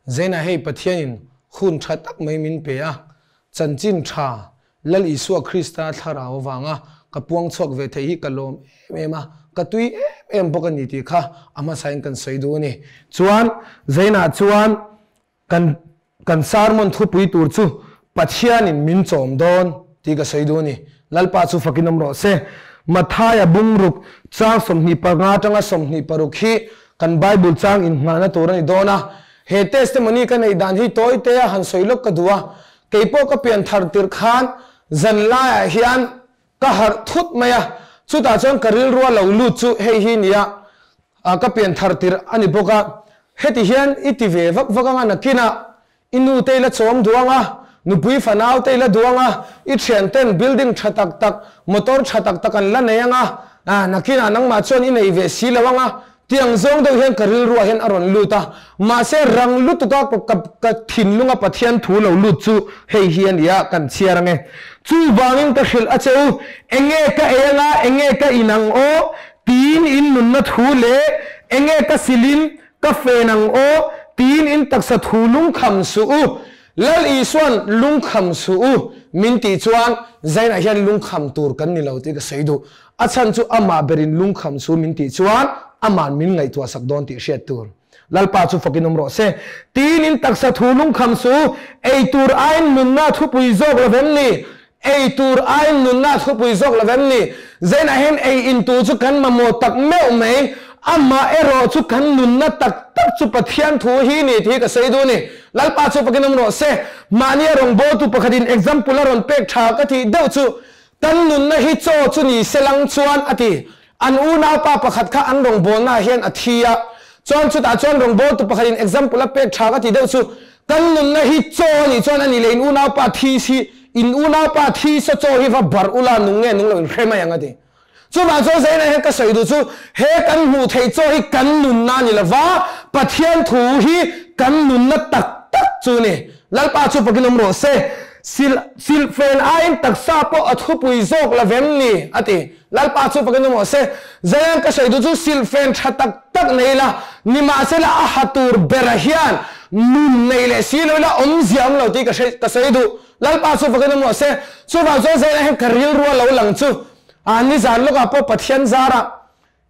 Zaina hei Pathianin hun tha tak mai min pe a, chanchin tha Lal Isua Krista thlarau avanga ka puang chhuak ve theih hi ka lawm em em a, ka tui em em bawk a ni tih kha a hmasain kan sawi duh a ni. Chuan Zainah chuan kan kan sermon thupui tur chu Pathianin min chawm dawn tih ka sawi duh a ni. Lalpa chu fakin awm rawh se. Mathaia bungruk chang 25 atanga 26 hi kan Bible chang innghahna tur a ni dawn a. He testimony ka neih dan hi tawi te a han sawi lawk ka duh a. Kei pawh ka pian thar tirh khan zan laiah hian ka harh thut mai a, chutah chuan ka rilrua lo lut chu hei hi nia, ka pian thar tirh a ni bawk a, heti hian i ti ve vak vak anga nakinah i nu te i la chawm duang a, nupui fanau te i la duang a, i thian ten building tha tak tak, motor tha tak tak an la nei anga, nakinah nangmah chuan i nei ve si lo anga, Tiang zawng deuh hian ka rilruah hian a rawn lut a, mahse rang lutuka ka thinlunga Pathian thu lo lut chu hei hi a ni a, kan chhiar ange. Chuvangin ka hrilh a che u, enge ka ei anga, enge ka in ang aw, tiin in nunna thu leh enge ka silin ka fen ang aw, tiin in taksa thu lungkham suh u. Lal Isua'n lungkham suh u min tih chuan Zainah hian lungkham tur kan ni lo tih ka sawi duh. A chhan chu amah berin lungkham suh min tih chuan ama'n min ngaihtuah sak dawn tih hriat tur. Lalpa chu fakin awm rawh se. Tiin in taksa thu lungkham suh u, ei tur aiin nunna thupui zawk lo vem ni? Ei tur aiin nunna thupui zawk lo vem ni? Zainah hian ei in tur chu kan mamawh tak meuh mai, amah erawh chu kan nunna tak tak chu Pathian thu hi ni tih hi ka sawi duh a ni. Lalpa chu fakin awm rawh se. Mahnia rawngbawltu pakhatin example a rawn pek tha ka tih deuh chu, Kan nunna hi chaw chu ni se lang chuan a ti. An unaupa pakhat kha an rawngbawlnaah hian a thi a, chuan chutah chuan rawngbawltu pakhatin example a pek tha ka tih deuh chu, Kan nunna hi chaw a nih chuan a ni leh in unaupa thi si, in unaupa thi saw chaw hi va barh ula nung nge nung lo in hre mai ang a ti. Chuvang chuan Zaina hian ka sawi duh chu he kan hmuh theih chaw hi kan nunna a ni lova, Pathian thu hi kan nunna tak tak chu a ni. Lalpa chu fakin awm rawh se. Sil silhfen aiin taksa pawh a thupui zawk la vem ni, a ti. Lalpa chu fakin awm rawh se. Zaian ka sawi duh chu silhfen tha tak tak nei la, nimahsela a ha tur bera hian nun nei leh si lo ila awmzia awm lo tih ka hre ka sawi duh. Lalpa chu fakin awm rawh se. Chuvang chuan Zaian hian ka rilrua lo lang chu a nizan lawkah pawh Pathian zarah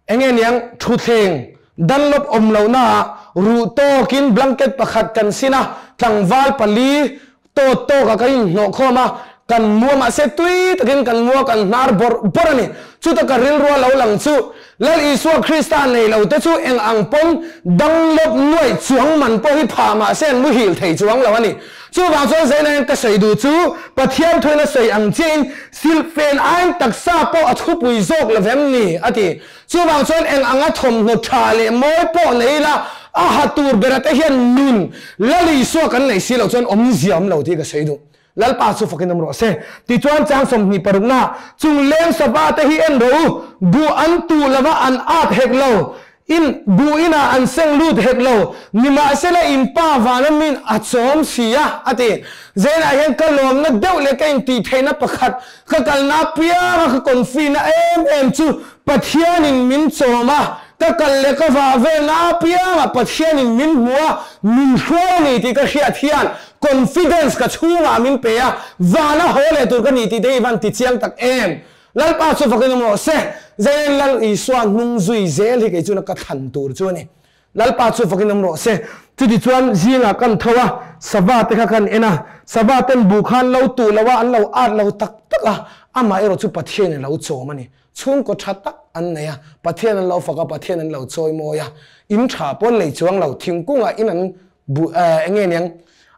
Enge niang thutthleng Dunlop awm lohnaah ruh tawkin blanket pakhat kan sin a, tlangval pali tawt tawkah kan inhnawh khawm a, kan mu a, mahse tui takin kan mu a, kan hnar bawrh bawrh a ni. Chuta ka rilrua lo lang chu Lal Isua Krista nei lo te chu eng ang pawn Dunlop nuaih chuang man pawh hi phah mahse an muhil thei chuang lo a ni. Chuvang chuan Zaina hian ka sawi duh chu Pathian thuin a sawi ang chiahin silhfen aiin taksa pawh a thupui zawk lo vem ni a ti. Chuvang chuan eng anga thawmhnaw tha leh mawi pawh nei ila a ha tur bera te hian nun Lal Isua kan neih si loh chuan awmzia awm lo tih ka sawi duh. Lalpa chu fakin awm rawh se. Tichuan chang 26 na chung leng sava te hi en rawh u, buh an tuh lova an at hek lo, In buh inah an seng lut hek lo, nimahsela in pa vana min a chawm si a, a ti. Zainah hian ka lawmna deuh leh ka intih theihna pakhat, ka kalna apianga ka confi-na em em chu Pathianin min chawm a, ka kal leh ka vah velna apianga Pathianin min hmu a, min hruai a ni tih ka hriat hian confidence ka chhungah min pe a, vana haw leh tur ka ni tih te hi van ti chiang tak em. Lalpa chu fakin awm rawh se, Zainen Lal Isua hnung zui zel hi kei chuna ka thlan tur chu a ni. Lalpa chu fakin awm rawh se. Chutichuan zingah kan tho a, sava te kha kan en a, sava ten buh kha an lo tuh lo a, an lo at lo tak tak a, amah erawh chu Pathian a lo chawm a ni. Chhungkaw tha tak an nei a, Pathian an lo fak a, Pathian an lo chawi mawi a, in tha pawn nei chuang lo, thingkungah in an buh eng nge niang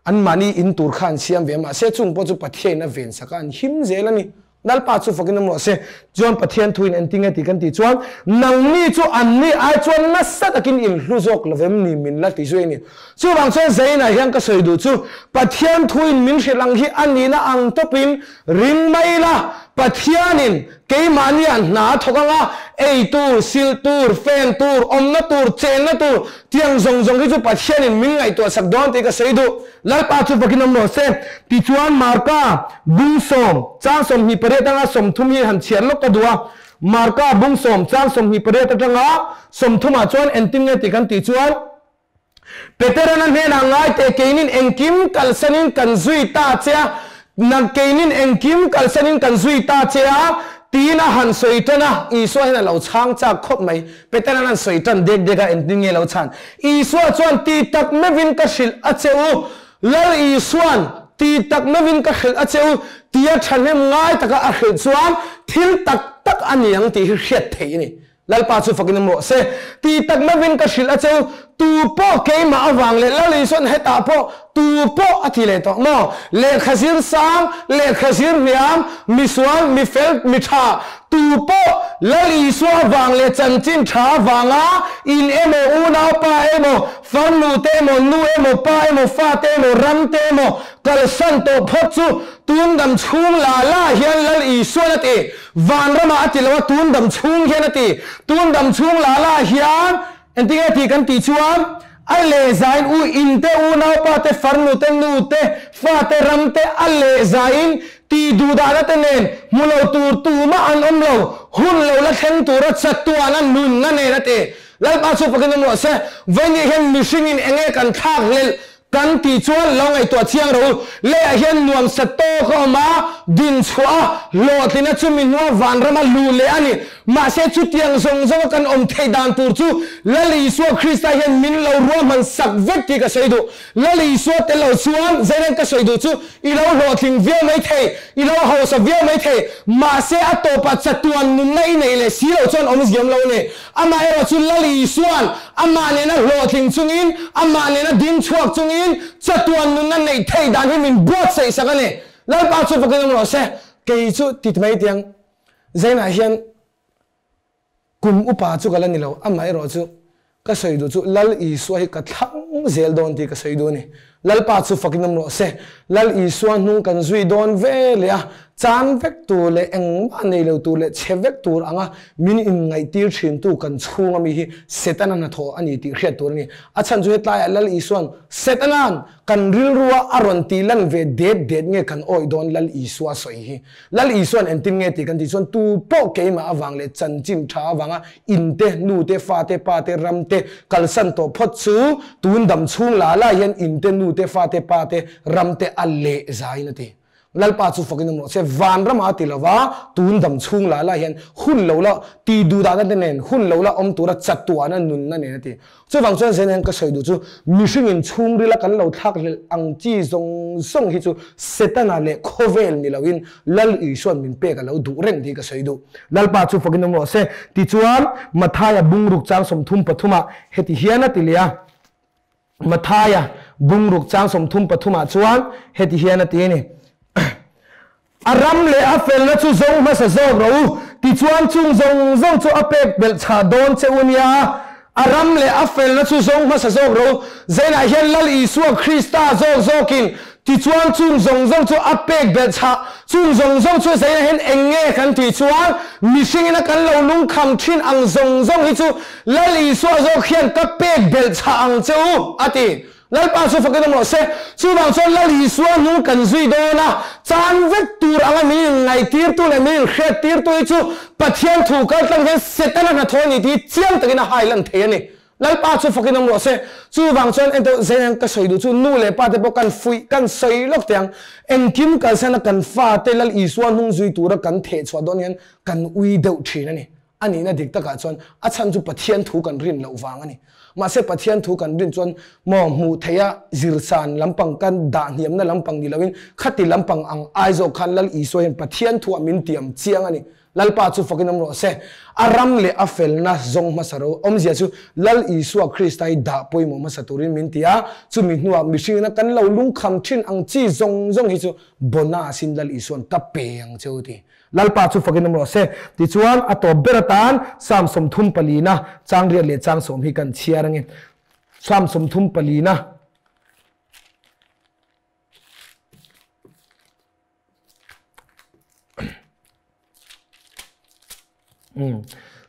anmahni in tur kha an siam ve a, mahse chung pawh chu Pathianin a ven sak a, an him zel a ni. Lalpa chu fakin awm rawh se. Chuan Pathian thuin engtin nge tih kan tih chuan, Nangni chu anni ai chuan nasa takin in hlu zawk lo vem ni min la ti zui a ni. Chuvang chuan Zainah hian ka sawi duh chu, Pathian thuin min hrilh ang hi a nihna ang tawpin ring mai ila, Pathianin keimahnia hna a thawk anga ei tur, silh tur, fen tur, awmna tur, chenna tur, tiang zawng zawng hi chu Pathianin min ngaihtuah sak dawn tih ka sawi duh. Lalpa chu fakin awm rawh se. Tichuan Marka bung sawm chang 28 atanga 30 hi han chhiar lawk ka duh a. Marka bung sawm chang 28 atanga 30 ah chuan engtin nge tih kan tih chuan. Peteran a hnenah ngai teh keinin engkim kalsanin kan zui ta che a, na keinin engkim kalsanin kan zui ta che a, tiin a han sawi tan a, Isua hian a lo chhang chak khawp mai. Peteran an sawi tan dek dek a, engtin nge lo chhan? Isua chuan ti tak meuhin ka hrilh a che u, Lal Isuan ti tak meuhin ka hrilh a che u, tia thahnem ngai taka a hrilh chuan thil tak tak a ni ang tih hi hriat theih a ni. Lalpa chu fakin awm rawh se. Ti tak meuhin ka hrilh a che u, tu pawh keimah avang leh Lal Isuan hetah pawh tu pawh a ti leh tawh maw? Lehkha zir sang, lehkha zir hniam, misual, mifel, mitha, tu pawh Lal Isua avang leh chanchin tha avanga in emaw, unaupa emaw, farnu te emaw, nu emaw, pa emaw, fate emaw, ram te emaw kalsan tawh phawt chu tun dam chhung la la hian Lal Isuan a ti. Vanramah a ti lo a, tun dam chhung hian a ti. Tun dam chhung la la hian engtin nge ti kan tih chuan a lehzain u in te, unaupa te, farnu te, nu te, fa te, ram te a lehzain tih duhdahna te nen hmu lo tur tumah an awm lo, hun lo la thleng tura chatuana nunna nen a ti. Lalpa chu fakin awm rawh se, vawiin hian mihringin enge kan thlak hlelh Kan tih chuan lo ngaihtuah chiang ro u. Leiah hian nuamsa tawk a awm a, din chhuah a, hlawhtlina chu mi hnua vanrama luh leh a ni. Mahse chutiang zawng zawnga kan awm theih dan tur chu Lal Isua Krista hian min lo ruahman sak vek tih ka sawi duh. Lal Isua tel lo chuan zeilen ka sawi duh chu i lo hlawhtling viau mai thei, i lo hausa viau mai thei, mahse a tawpah chatuan nunna i neih leh si lo chuan awmziam lo a ni. Amaherawh chu Lal Isua'n amah nena hlawhtling chungin, amah nena ding chhuak chungin chatuan nunna neih theih dan hi min buatsaih sak a ni. Lalpa chu fakin awm rawh se. Kei chu ti mai tiang Zainah hian kum upa chu ka la ni lo, amaherawh chu ka sawi duh chu Lal Isua hi ka thlang zel dawn tih ka sawi duh a ni. Lalpa chu fakin awm rawh se. Lal Isua hnung kan zui dawn ve leh a, chan vek tur leh engmah nei lo tur leh chhe vek tur anga min inngaihtir thintu kan chhunga mi hi Setana hnathawh a ni tih hriat tur a ni. A chhan chu hetlaiah Lal Isua'n Setana'n kan rilrua a rawn tih lan ve det det nge kan awih dawn Lal Isua sawi hi. Lal Isua'n engtin nge tih kan tih chuan tu pawh keimah avang leh chanchin tha avanga in te, nu te, fa te, pa te, ram te kalsan tawh phawt chu tun dam chhung la lai hian in te, nu te, fa te, pa te, ram te a leh zaiin a ti. Lalpa chu fakin awm rawh se. Vanrama a ti lova tun dam chhung la lai hian hun lo la ti duh dahna te nen hun lo la awm tura chatuana nunna nen a ti. Chuvang chuan zen hian ka sawi duh chu mihringin chhungrila kan lo thlak hlelh ang chi zawng zawng hi chu Setana leh khawvel ni loin Lal Isua'n min pek a lo duh reng tih ka sawi duh. Lalpa chu fakin awm rawh se. Tichuan Mathaia bungruk chang 33 ah heti hian a ti leh a. Mathaia bungruk chang 33 ah chuan heti hian a ti a ni. A ram leh a felna chu zawng hmasa zawk rawh u, tichuan chung zawng zawng chu a pek belh chhah dawn che u nia. A ram leh a felna chu zawng hmasa zawk rawh u. Zainah hian Lal Isua Krista zawk zawkin tichuan chung zawng zawng chu a pek belh chhah. Chung zawng zawng chu zainah hian eng nge kan tih chuan mihringin a kan lo lungkham thin ang zawng zawng hi chu Lal Isua zawk hian ka pek belh chhah ang che u, a ti. Lalpa chu fakin awm rawh se. Chuvang chuan Lal Isua hnung kan zui dawn a, chan vek tur anga min inngaihtirtu leh min inhriattirtu hi chu Pathian thu kaltlang hian Setana hnathawh a ni tih hi chiang takin a hai lan thei a ni. Lalpa chu fakin awm rawh se. Chuvang chuan engto zeinan ka sawi duh chu nu leh pa te pawh kan fuih kan sawi lawk teh ang. Engkim kalsana kan fate Lal Isua hnung zui tura kan thehchhuah dawn hian kan ui deuh thin a ni. A nihna dik takah chuan a chhan chu Pathian thu kan rin loh vang a ni. Mahse Pathian thu kan rin chuan maw hmuh theiha zirsan lampang kan dah hniamna lampang ni loin khati lampang ang ai zawk khan Lal Isua hian Pathian thuah min tiam chiang a ni. Lalpa chu fakin awm rawh se. A ram leh a felna zawng hmasa ro awmzia chu Lal Isua Krista hi dah pawimawh hmasa turin min ti a, chumi hnuah mihringina kan lo lungkham thin ang chi zawng zawng hi chu bonus-in Lal Isua'n ka pe ang che u ti. Lalpa chu fakin awm rawh se. Tichuan, a tawp ber atan Psalm 34-na chang riat leh chang sawm hi kan chhiar ange. Psalm 34-na.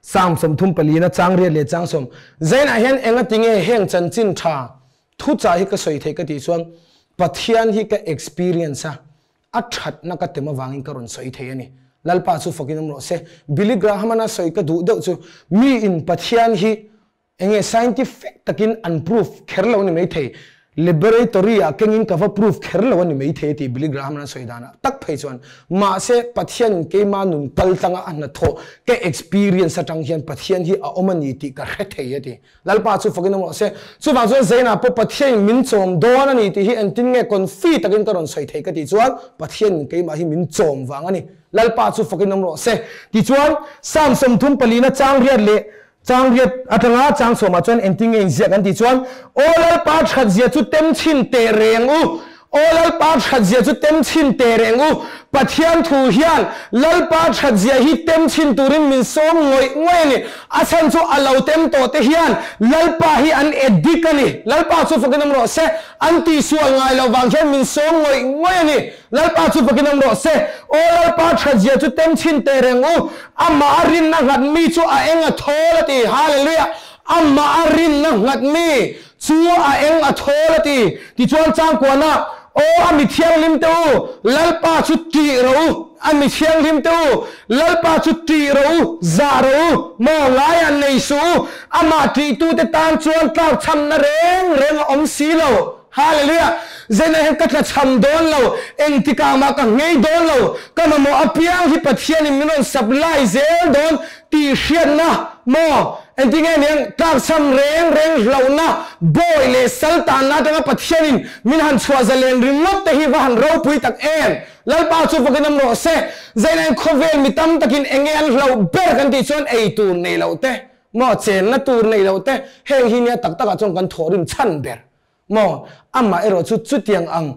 Psalm 34-na chang riat leh chang sawm. Zainah hian engatinge heng chanchin tha thuchah hi ka sawi theih ka tih chuan Pathian hi ka experience a, A thatna ka tem avangin ka rawn sawi thei a ni. Lalpa chu fakin awm rawh se. Billy Graham-an a sawi ka duh deuh chu, Mi in Pathian hi. Enge scientific takin an proof kher lo a ni maithei, laboratory ah kengin ka va proof kher lo a ni maithei tih Billy Graham an sawi danah tak phei chuan mahse Pathianin keima nun kal tlanga a hnathawh ka experience atang hian Pathian hi a awm a ni tih ka hre thei a ti. Lalpa chu fakin awm rawh se. Chuvang chuan Zainah pawh Pathianin min chawm dawn a ni tih hi engtin nge confi takin ka rawn sawi thei ka tih chuan Pathianin keimah hi min chawm vang a ni. Lalpa chu fakin awm rawh se. Tichuan Psalm 34 na chang riat leh Chang riat atanga chang chhuahmah chuan engtin nge inziak an tih chuan, Aw Lalpa thatzia chu tem chhin teh reng u, Aw Lalpa thatzia chu tem chhin teh reng u, Pathian thu hian Lalpa thatzia hi tem chhin turin min sawm ngawih ngawih a ni. A chhan chu a lo tem tawh te hian Lalpa hi an addict a ni. Lalpa chu fakin awm rawh se. An tihsual ngai loh vang hian min sawm ngawih ngawih a ni. Lalpa chu fakin awm rawh se. Aw Lalpa thatzia chu tem chhin teh reng u. Amah a rinna nghat mi chu a eng a thawl a ti. Hallelujah! Amah a rinna nghat mi chu a eng a thawl a ti. Tichuan changkuanah, Aw a mi thianghlim te u, Lalpa chu tih rawh u. A mi thianghlim te u, Lalpa chu tih rawh u, zah rawh u, maw ngaiah nei suh u. Amah tihtute tan chuan tlakchhamna reng reng a awm si lo. Hallelujah! Zainah hian ka tlachham dawn lo, engtikah mah ka nghei dawn lo, ka mamawh apiang hi Pathianin min rawn supply zel dawn tih hriatna maw? Engtin nge niang tlakchham reng reng hlauhna, bawi leh sal tanna atanga Pathianin min han chhuah zalen ringawt te hi va han ropui tak em! Lalpa chu vakin awm rawh se. Zainah hian khawvel mi tam takin enge an hlauh ber kan tih chuan ei tur nei loh te maw, chenna tur nei loh te, heng hi nia tak takah chuan kan thawhrim chhan ber. Maw? Amah erawh chu chutiang ang,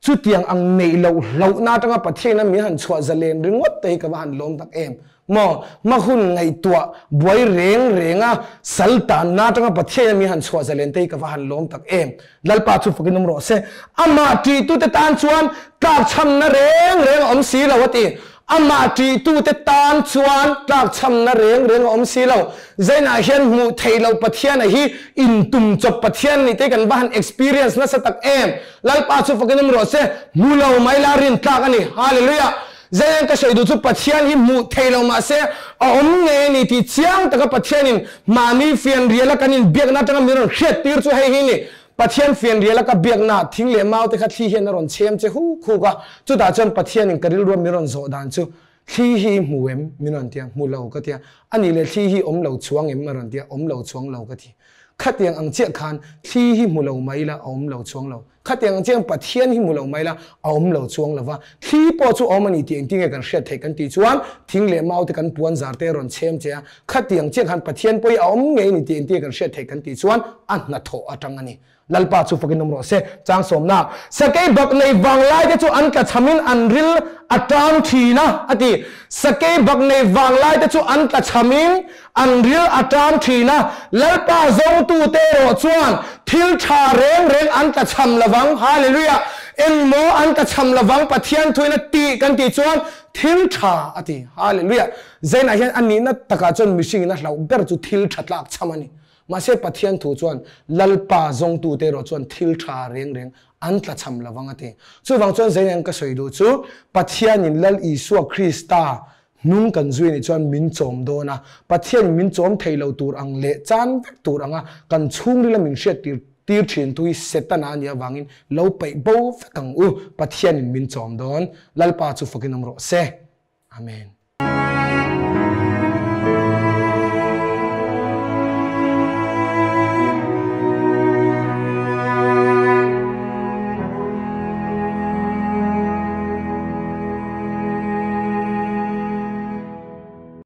chutiang ang neih loh hlauhna atanga Pathian-a min han chhuah zalen ringawt te hi ka va han lawm tak em? Maw? Hma hun ngaihtuah buai reng renga sal tanna atanga Pathian-a min han chhuah zalen te hi ka va han lawm tak em? Lalpa chu fakin awm rawh se. Amah ṭihtute tan chuan tlakchhamna reng reng a awm si lo a ti. Amah ṭihtute tan chuan tlakchhamna reng reng a awm si lo. Zainah hian hmuh theih loh Pathiana hi intum chawp Pathian nih te kan va han experience nasa tak em! Lalpa chu fakin awm rawh se, hmu lo mai la rin tlak a ni. Hallelujah! Zaina'n ka sawi duh chu Pathian hi hmuh theih loh mahse a awm ngei a ni tih chiang taka Pathianin mahni fianriala kan inbiakna atanga min rawn hriattir chu hei hi ni. Pathian fianriala ka biakna thing leh mau te kha thli hian a rawn chhem che huk huk a, chutah chuan Pathianin ka rilruam min rawn zawh dan chu, Thli hi i hmu em? min rawn ti a, hmu lo ka ti a, a nih leh thli hi awm lo chuang em? a rawn ti a, awm lo chuang lo ka ti. Khatiang ang chiah khan thli hi hmu lo mai la a awm lo chuang lo. Khatiang ang chiah Pathian hi hmu lo mai la a awm lo chuang lo va, thli pawh chu awm a ni tih engtin nge kan hriat theih kan tih chuan thing leh mau te kan puan zar te a rawn chhem che a, Khatiang chiah khan Pathian pawh hi a awm ngei ni tih engtin kan hriat theih kan tih chuan a hnathawh atang a ni. Lalpa chu fakin awm rawh se. Chang sawmna, Sakei bak nei vanglai te chu an tlachhamin an ril a tang thin a, a ti. Sakei bak nei vanglai te chu an tlachhamin an ril a tang thin a, Lalpa zawngtute erawh chuan thil tha reng reng an tlachham lovang. Hallelujah! Engmaw an tlachham lovang Pathian thuin a tih kan tih chuan thil tha a ti. Hallelujah! Zainah hian a nihna takah chuan mihringin a hlauh ber chu thil tha tlak chham a ni. Mahse Pathian thu chuan Lalpa zawngtute erawh chuan thil tha reng reng an tla chham lo vang a ti. Chuvang chuan Zainah ka sawi duh chu Pathianin Lal Isua Krista hnung kan zui anih chuan min chawm dawn a, Pathianin min chawm thei lo tur ang leh chan vek tur anga kan chhungrila min hriat tir tir thin tu hi Setana a nih avangin lo paih bo vek ang u, Pathianin min chawm dawn. Lalpa chu fakin awm rawh se. Amen.